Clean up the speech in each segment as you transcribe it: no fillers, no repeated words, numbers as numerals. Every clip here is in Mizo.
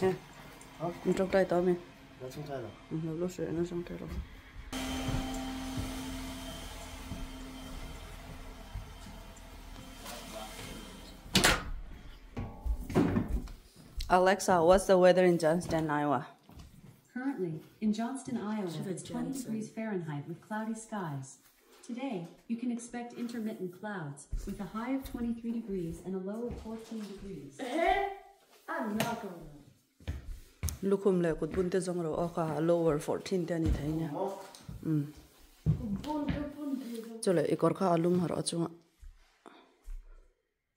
哎，你找带刀没？嗯，老师，那上台了。Alexa, what's the weather in Johnston, Iowa? Currently, in Johnston, Iowa, it's 20 degrees Fahrenheit with cloudy skies. Today, you can expect intermittent clouds with a high of 23 degrees and a low of 14 degrees. I'm not going. Lukhum le kut bun te zong ro ka lower 14 te ani thai nia. Chole ikor kha alum har achunga.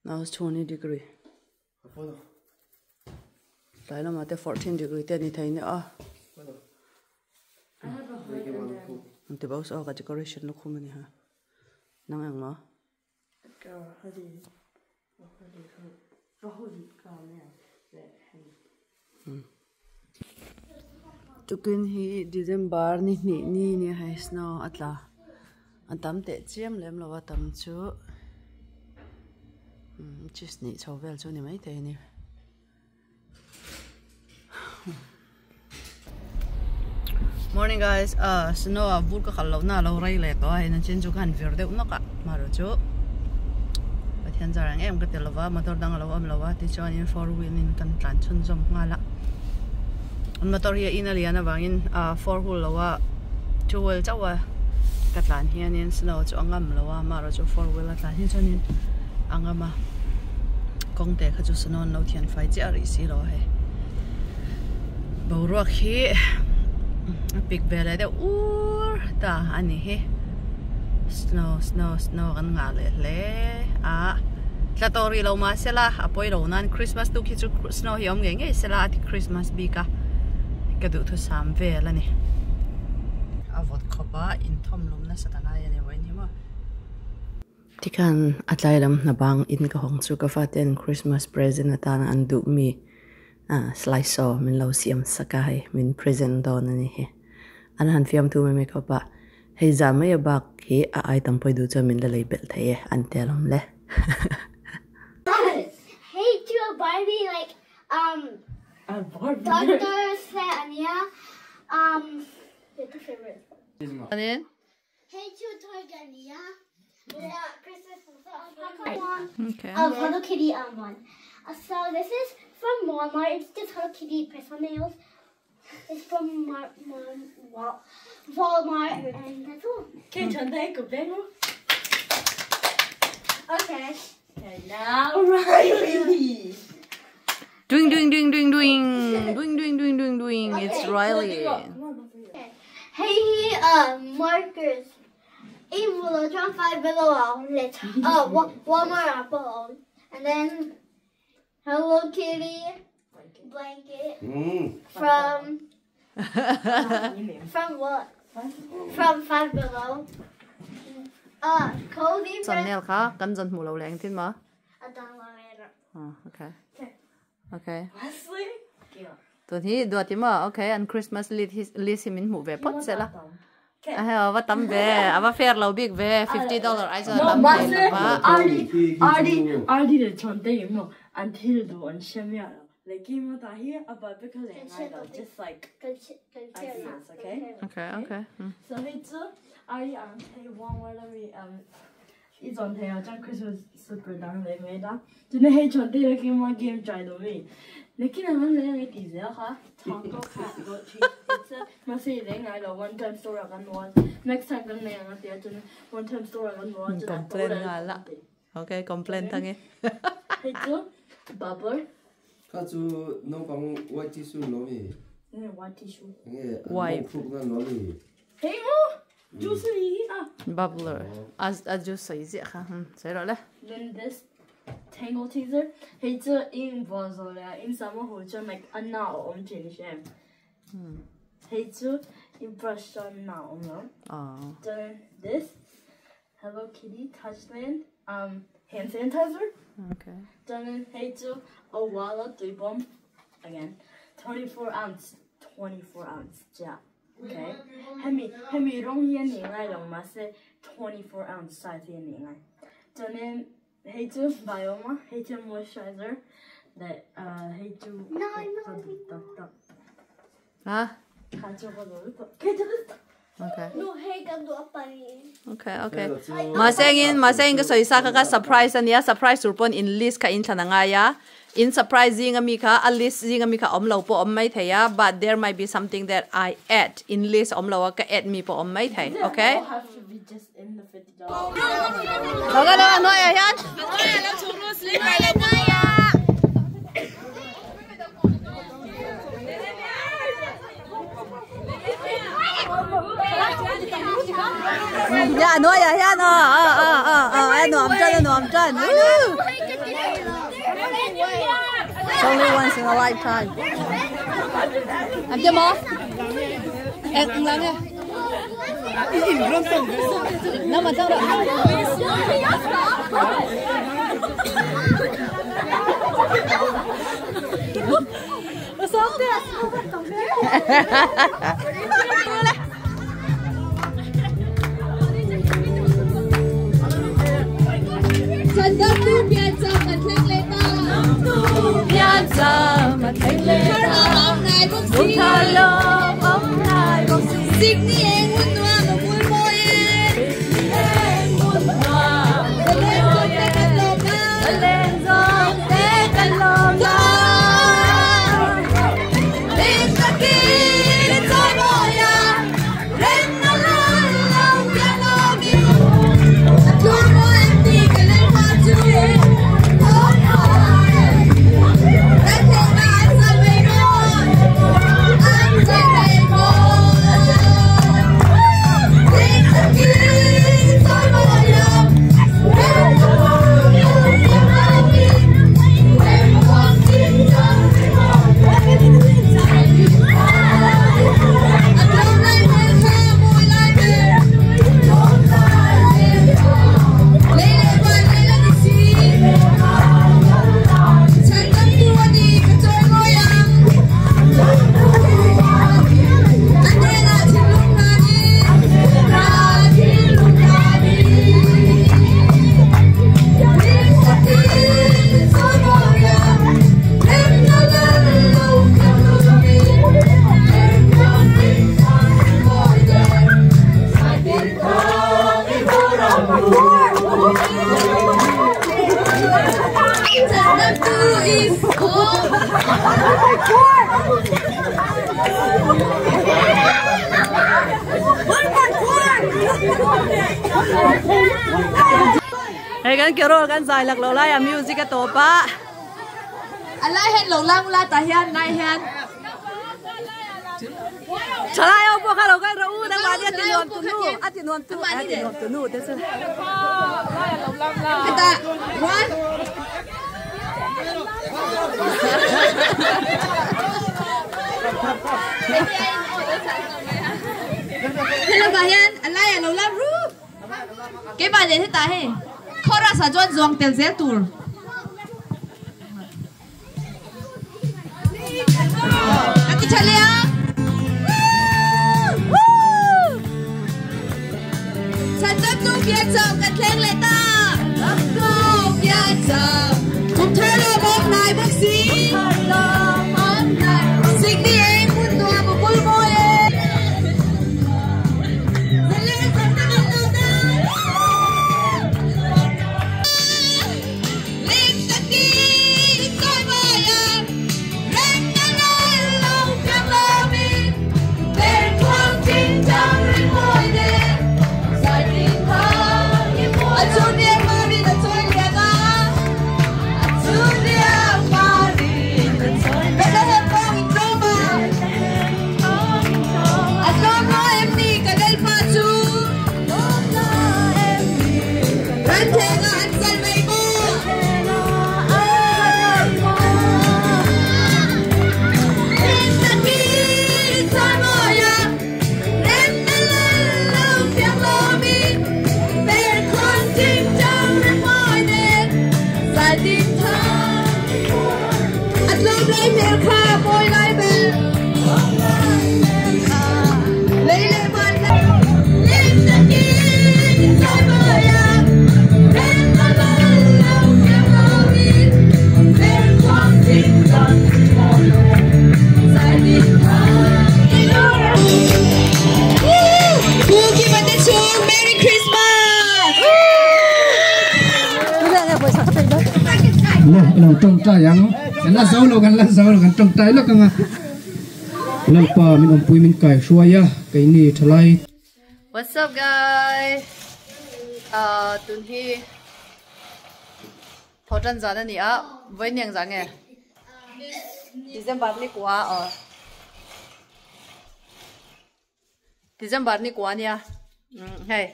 Now it's 20 degree. Lai lama te 14 degree te ani thai nia a. I have a heart and Te baus ka decoration lukhum ani ha. Nang ang ma. Tukin hi December ni ni ni ni hai snow atla. An tam te chiam lem lo tam chu. Chis ni chhovel chu ni mai te ni. Morning guys. Snow a vur ka khalo na lo rai le to ai na chen chu kan vir deuh naka maro chu. Pathian zarang em ka telova motor dang lo am lowa ti chuan in four wheel in kan tlan chun zom nga la. Motor hi in alian awangin four wheel lowa two wheel chawa ka tlan hian in snow chu angam lowa maro chu four wheel a tlan hi chuan in angama kong te kha chu snow lo thian fai chi ari si lo he boruak hi pik vele de ur ta ani hi snow snow snow kan nga le le a tlatori lo ma sela apoi lo nan Christmas tu khi chu snow hi om nge nge sela ati Christmas bi ka ka du thu sam ve la ni a vot khopa in thom lum na satanga ya ne wain hi ma tikan atlai lam na bang in ka hong chu ka fa ten Christmas present atana an du mi slice so min lo siam saka hai min present don ani he an han fiam tu me makeup a hei za mai bak hi a item poi du cha min la lei bel thei an telom le. Hey to a Barbie like A Barbie. Doctor Sania the favorite. Anin? Hey to Torgania. Yeah, Christmas. Okay. Hello Kitty one. So this is from Walmart. It's just Hello Kitty press on nails. It's from Walmart, and that's all. Can you turn that go? Okay. Okay, now Riley. Doing doing doing doing doing doing doing doing doing doing. It's Okay. Riley. Okay. Hey, markers. 5 below let Walmart apple, and then Hello Kitty blanket from from what? From 5 Below. Cozy Son nail kha kan zan mu lo leng tin ma. Oh, okay. Okay. Wesley? Tun hi duati ma okay and Christmas list hi min mu ve pot sela. Ava tam ve ava fair lo big ve $50 ai zo tam ve ba. Ardi the chonte mo until the one shemya. Like game da here about because I just like ideas, okay? Okay, okay. So hey Ardi take one word of me 一种太阳将 Christmas super 当来没的，真的很像对了给我 game 拽到没，你看他们那个电视哈，唱歌看歌曲，这我是另外了 one time story 跟我 next time 跟那样的真的 one time story 跟我真的 complain 来了，OK complain 他嘅，嘿这 bubble，他做侬讲 white tissue 攞未？那 white tissue， white，那攞未？嘿我。就是一啊 ，bubbler，啊就水节哈，谁落咧？Then this Tangle Teaser，佢这英文做咧，英什么好像 like a now on 前线，佢这英 brush on now 咯。哦。 Then this Hello Kitty Touchland hand sanitizer. Okay. Then 佢这 Owala 对泵 again 24 ounce 24 ounce 加。Okay. 系咪容易年来用嘛？是 24 ounce size 年来。就呢，系做 Bioma，系做 moisturizer。Leh hei chu ka duh tak tak. Ha? Kha chu ka duh lutuk. Kei chu lutuk. Okay. Nu hei ka duh a pani. Okay, okay. Mahse mahse in ka sawi sa kha ka surprise ania, surprise tur pawn in list kha in thlan a ngai a. In surprise zing ami kha a list zing ami kha awm lo pawh awm mai thei a, but there might be something that I add in list awm lo a ka add mi pawh awm mai thei, okay? Lo ka lo a hnuaiah hian. Ya a hnuaiah hian aw aw aw aw aw a nuam tan a nuam tan. It's only once in a lifetime. An ti maw? Eng eng lang nge? Nama tang rawh. Hei kan carol kan zai lak lo lai a music a tawp a. A lai hian lo lang ula tah hian lai hian. Thalai ho pawh kha lo kal rawh u nangmah nia ti nuam tu nu a ti nuam tu a ti nuam tu nu te chu. Hetah one. Hello hian a lai a lo lang ru. Keimah leh hetah hei chorus ah chuan zuang tel zel tur. Ka ti tha leh a. Chhandam tu pian chau kan thleng leh ta. Tu pian chau. Kum thar lo bawk hnai bawk si. Sikni eng hmun nuam a bul mawi e. tawngtai ang. Kan la zo lo, kan la zo lo, kan tawngtai lawk ang a. Lalpa min awmpui min kai hruai a, keini thalai. What's up guys? Ah tun hi thaw tan zan a ni a, vawiin zan nge? December ni kua aw. December ni kua nia hei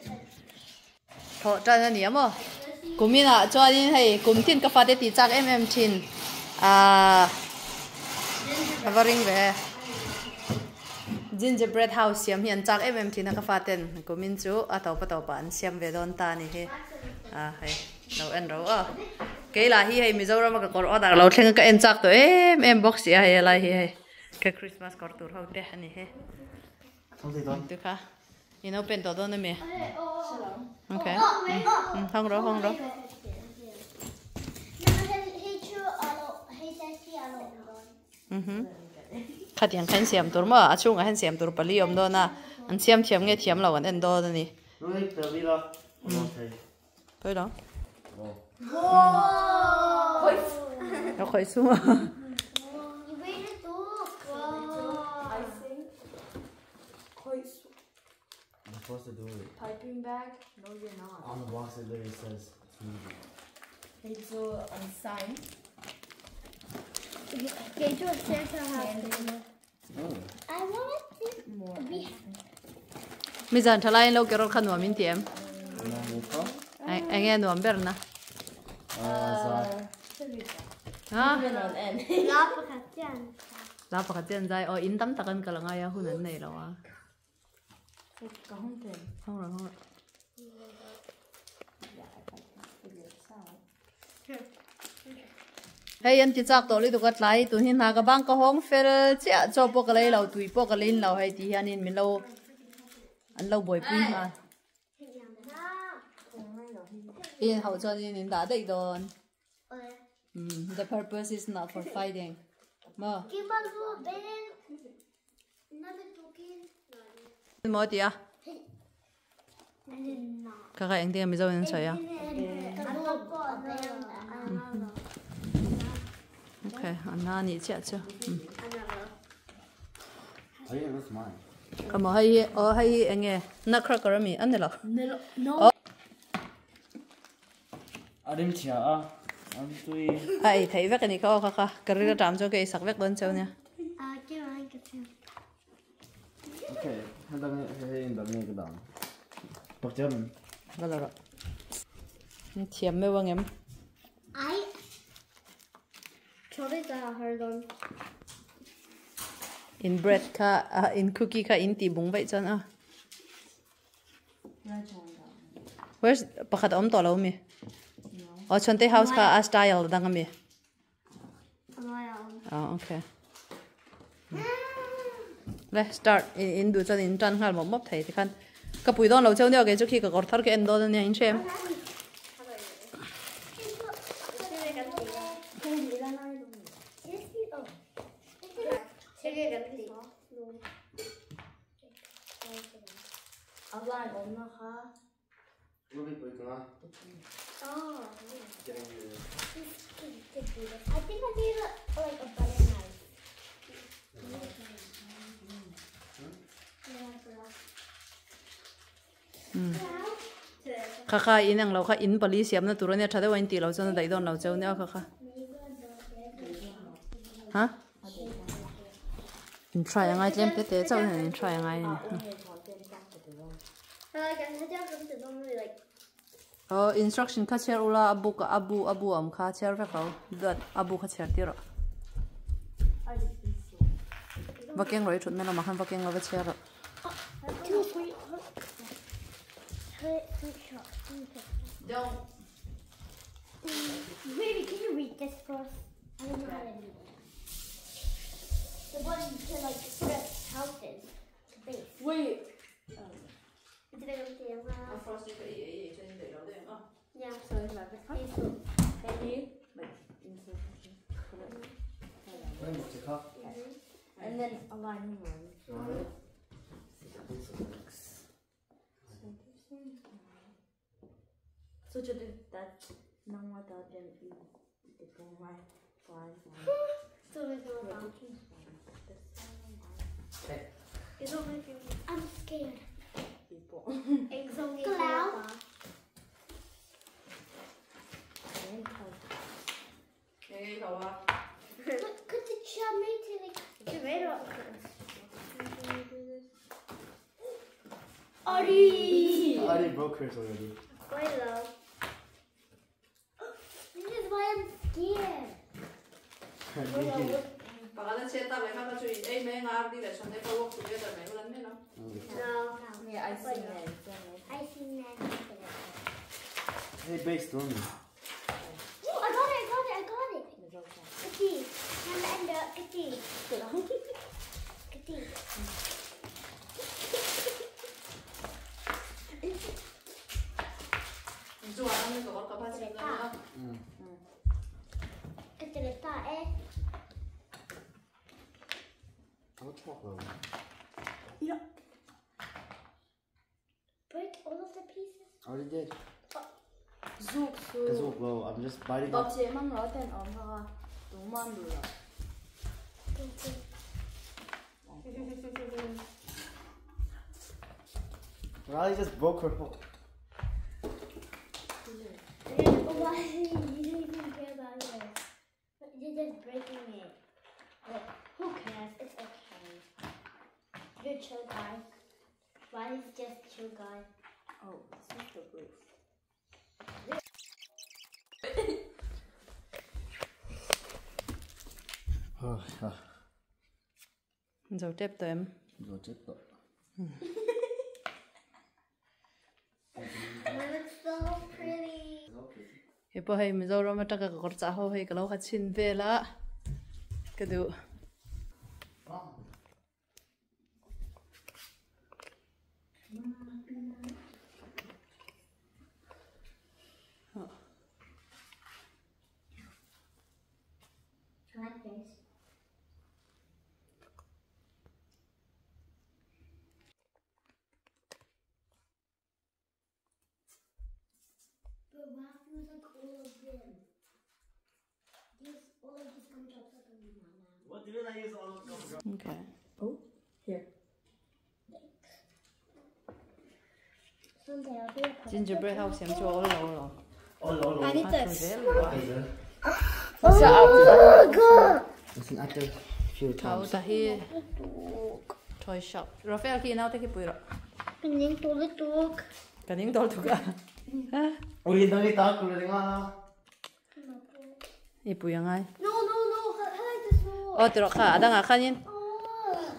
thawh tan a ni a maw kumin ah chuanin hei kum tin ka fate tih chak em em thin ahh a va ring ve gingerbread house siam hi an chak em em thin a ka faten kumin chu a tawp a tawp ah an siam ve dawn ta a ni hi ah hei lo en ro aw kei lah hi hei Mizoram a ka kawr order lo thleng a ka en chak tawh em em bawk si a hei helai hi hei. Ka Christmas kawr tur ho te a ni hi. Te kha in open tawh dawn ami? Okay. Hawng rawh hawng rawh. Khatiang kha in siam tur maw? A chhungah hian siam tur pali awm dawn a, an siam thiam nge thiam lo an en dawn a ni. Pawi lo. Ka khawih sum a. You're supposed to do it. Piping bag? No, you're not. On the box it literally says smoothie. Hey, so a sign. I want to be Mi zan tha laiin lo carol kha nuam in ti em? Eng nge nuam ber na? Ha? La pakhat chian. La pakhat chian zai. Aw in tam tak an kal angai a hun an nei lo a. Hawng rawh hawng rawh. Hei an ti chak tawh lutuk a tlai tun hi hna ka bang ka hawng fel chiah chaw pawh ka lei lo tui pawh ka lin lo hei ti hianin min lo an lo buaipui nghal. I in hauh chuan in dah daih dawn. The purpose is not for fighting. Maw? Maw ti a? Ka ka engtin a Mizo in an sawi a. Okay, an na ni chiah chu. Ka mo hei hi, oh hei hi enge nutcracker ami an ni lo. No. A rim chhia a, an tui. A ei theih vek a ni kha aw kha kha, ka ril aṭam chuan ka ei sak vek dawn cheu nia. Okay, hei in dang nge ka dang. Pak chiam. Va la rawh. Ni thiam meuh ang em? Ai. Chawlh ta har dawn. In bread kha, in cookie kha in tih bung vaih chuan a. Where's pakhat a awm tawh lo ami? Aw Chhuante house kha a style dang ami? Oh okay. Le start in in duh chuan in tan nghal mawp mawp thei tikhan ka pui dawn lo cheu nia kei chu khi ka kawr thar ka en dawn ania in hrem. Kha kha in ang lo kha in pali siamna tur ania tha deuh a in tih loh chuan a daih dawn lo cheu nia kha kha. Ha? In try angai tlem te te chauh hian in try angai a ni. Aw instruction kha chhiar ula a book a bu a bu awm kha chhiar vek lo duat a bu kha chhiar tir rawh. Va keng rawh i thutna lamah khan va keng lo va chhiar rawh. Baby, can you read this for us? I don't know how to read it. The one to like put up houses. Base. Wait. Yeah. And then a line one. So to do that, nang what that then the right. I'm scared. Cloud. Look at the tomato. Ari. I already broke hers already. This is why I'm scared. No. Yeah, I seen that. I seen that. Hey, based on me. Oh, I got it! I got it! I got it! Kitty, Kitty, Kitty. Yeah. Break all of the pieces. I already did. Zook. Zook, I'm just biting off. Riley just broke her hook. Why? You don't even care about it. You're just breaking it. But who cares? It's okay. You're a chill guy. Riley's just chill guy. Oh, this is the roof. Oh, yeah. Zo tep them. Zo tep them. It looks so pretty. He po hei Mizoram ataka ka korcha ho hei ka lo kha chin vela. Ka du. I like this. But Rafi was like all of them. All of these gumdrops are going now. What do you mean I use all of gumdrops? Okay. Oh, here. Someday I'll be a Gingerbread house siam chu all lo. All I need this. Oh God! It's an active few times. Ta hi toy shop. Rafael ki nau te ki pui ro. Kaning tulituk. Kaning dol tu ka. Ui, dali ta ku le nga. I pui angai. No, no, no. I like this one. Oh, tiro kha adanga khanin. Oh.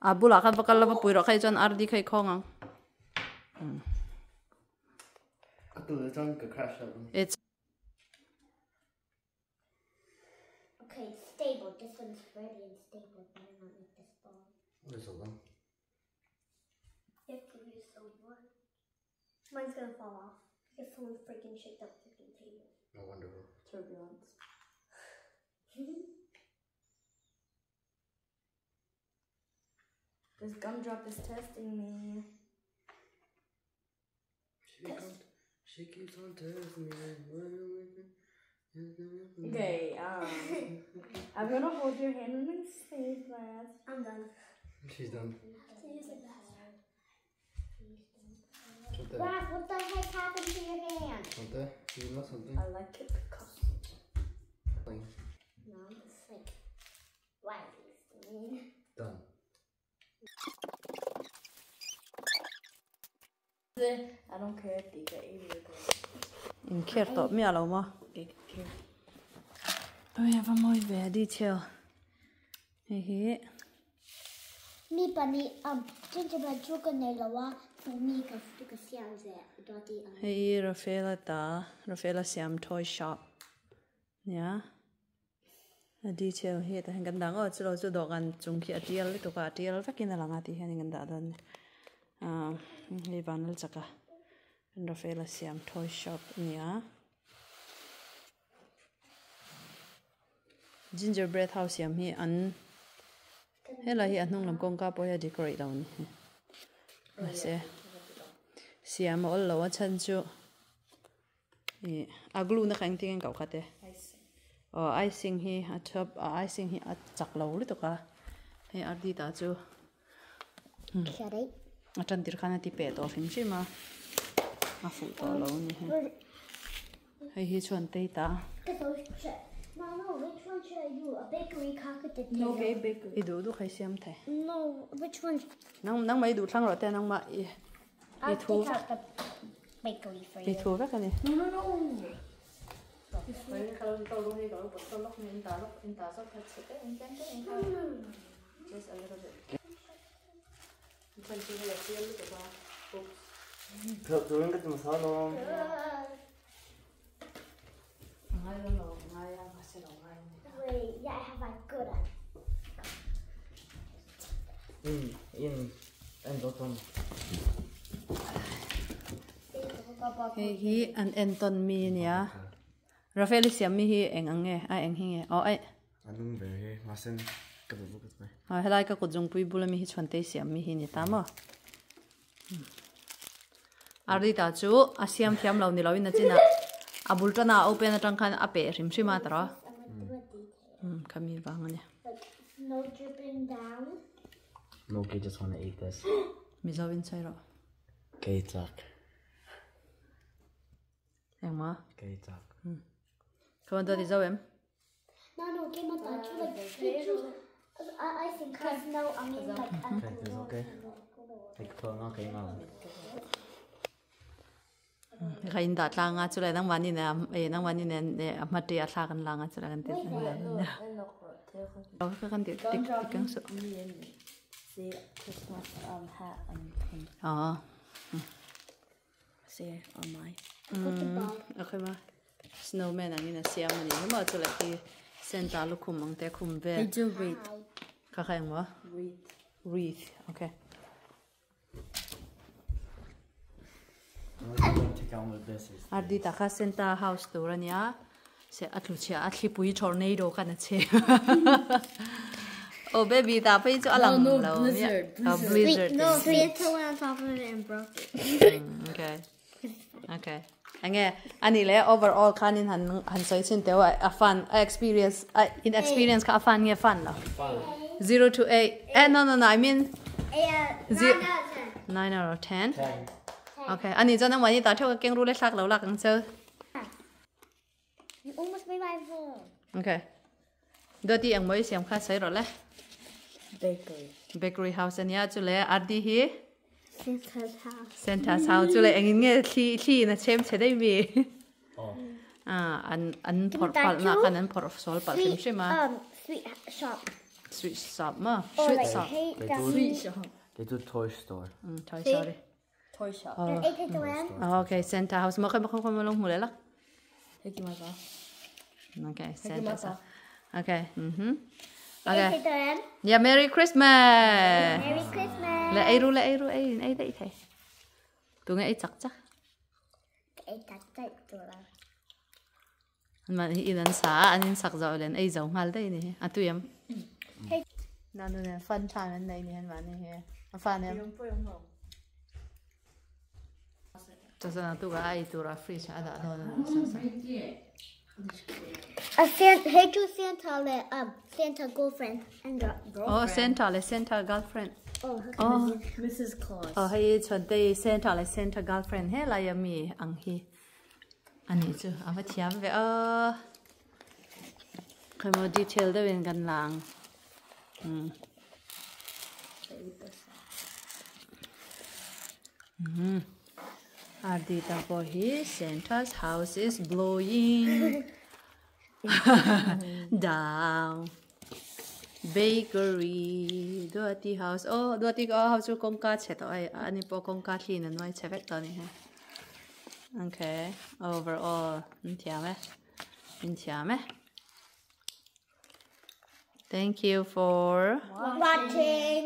A bula khan pakal la pui ro khai chon ardi khai khong ang. Ka tu le chon ka crash up. It's okay, it's stable. This one's ready and stable. Better not make this fall. What is it? You have to use silver. Mine's gonna fall off because someone freaking shaked up the freaking table. No wonderful. Turbulence. This gumdrop is testing me. She keeps on testing me. Okay, I'm gonna hold your hand and then say that. I'm done. She's done. Raph, what the heck happened to your hand? Something? You know something? I like it because. No, it's like, why is mean? Done. I don't care if they get angry. In care to me alo ma. We have a more very detail. Hey. Mi pani gingerbread chocolate lawa for me ka siam ze dotty. Hey Rafaela ta Rafaela siam toy shop. Yeah. A detail here ta hangan dang o chulo chu dogan chung khi atial to ka atial vakin alanga ti hian ngan da dan. Hei vanal chaka Rafaela siam toy shop nia. Gingerbread house siam hi an hela hi anung lam kong ka po ya decorate lo ni. Se siam ol lo a chan chu e aglu na khang ting kau khate. Aw icing hi a thap a icing hi a chak lo lutuk a hei ardi ta chu a tan tir khan a ti peh tawh hrim hrim a a fuh tawh lo a ni hei hei hi chuan tei ta i duh duh kha i siam thei nang nangmah i duh thlang rawh te nangmah i i thu i thu vek a ni. Hei hi an entawn mi a nia Rafael i siam mi hi eng ang nge a eng hi nge aw aih A nung ber hi mahse ka duh vak mai. Aw helai ka kut zungpui bula mi hi chhuantei siam mi hi ni ta maw. Ardita chu a siam thiam lo ni lo in a chin a a bul tan a open atang khan a peh hrim hrim a tawrh a. Khami vang a ni. Moki just wanna eat this. Mizo in sawi rawh. Kei chak. Engma? Kei chak. Khawan dawt i zo em? Ka in dah tlang a chulai nangmahni nen eh nangmahni nen eh a hma ṭe a thla kan lang a chulai kan ti ka kan ti tik tik ang suh a khawima snowman angin a siam a ni maw chulai khi Santa lukhum ang te khum vel kha kha engmaw wreath okay. Ardi ta kha Santa house tur a nia se a tlu chhia a thlipui tornado khan a che oh baby ta phei chu a lang lo nia oh blizzard no Santa went on top of it and broke it okay okay enge ani le overall khanin han han sawi chin teu a fun a experience a in experience kha a fun nge fun lo 0 to 8 eh no no no I mean 9 out of 10 okay ani chuan amani ta theuh ka keng ru le thlak lo lak ang cheu You almost made my phone. Okay. Doti ang moi siam kha sai ro le. Bakery. Bakery house ania chu le ardi hi. Santa's house. Santa's house chu le engin nge thli thli na chem che dei mi. Oh. Ah an an phor pal na kan an phor sol pal hrim hrim a. Sweet shop. Sweet shop ma. Sweet shop. Sweet shop. They do toy store. Toy store. Toy shop. Oh. Okay, Santa house. Mo khay mo khay mo long mule la. Okay, Santa house. Okay. Okay. Yeah, Merry Christmas. Merry Christmas. Le ei ru le ei ru ei ei dei thei. Tu nge ei chak chak. Ei chak chak tu la. Man hi in an sa an in sak zo len ei zo ngal dei ni a tu yam. Nanu ne fun time an nei ni han man ni he. A fan em. Chasana tu ga ai tu ra fridge a da don sa sa. A Santa, hey to Santa le Santa girlfriend and girlfriend. Oh Santa le Santa girlfriend. Oh, oh Mrs. Claus. Oh hei chuan te Santa le Santa girlfriend he lai ami ang hi. Ani chu ava thiam ve a. Khamo detail deuhin kan lang. Ardita pawh hi Santa's house is blowing down bakery Duati house aw Duati ka house chu kawngka chhe tawh a ani pawh kawngka thliin a nuai chhe vek tawh a ni he okay overall an thiam e an thiam e. Thank you for watching.